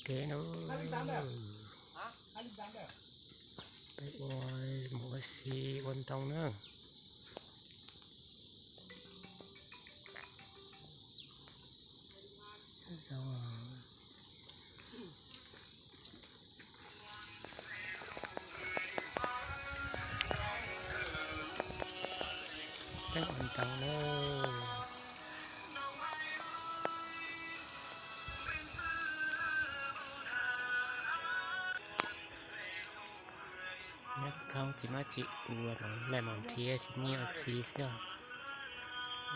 Kev no, peb ua, mus ua si ua ntoo na. Peb ua ntoo na. Nyob thoob tsis muaj tsis ua, lawv mam nrhiav tsis nyiaj ua si xwb.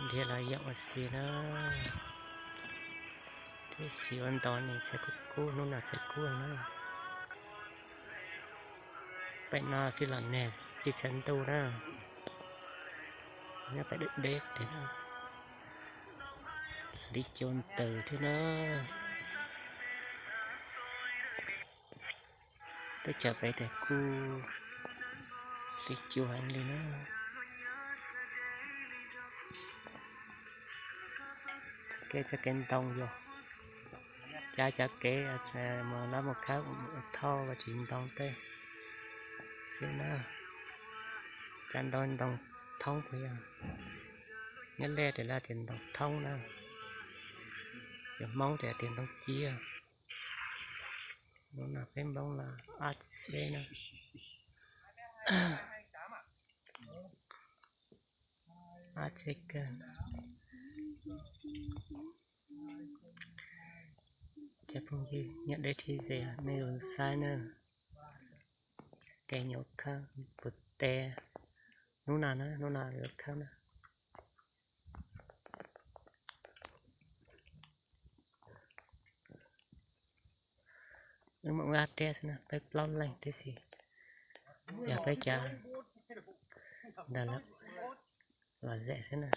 Nrhiav los yog ua si na. Tab sis ua ntoo ne txhais kub kub, hnub no txhais kub na. Pem no xij los nag xij txhais ntuj na. Nyob pem deb deb tiag na. Li cua ntws thiab na. Teb chaws pem tias kuj li cua heev li na. Kev, txoj kev ntoo yog cav, cav kev mus lawv mus khawb thauj ua tsis ntoo tej xwb na. Cav ntoo, ntoo thoob puas yog? Nyob Lej tias lawv tias ntoo thoob na. Yog Hmoob tias tias ntoo ciab. Hnub no peb Hmoob los ab txeb na. Ab txeb kawg. Cov phooj ywg nyob deb thiab ze, nej yuav saib na. Kev nyuam khawb puas teb. Hnub no na, hnub no yuav khawb na. Wb muaj wb ab riab xwb na, peb plaub leeg tib si. Yog peb cov ntawd los zem xwb na.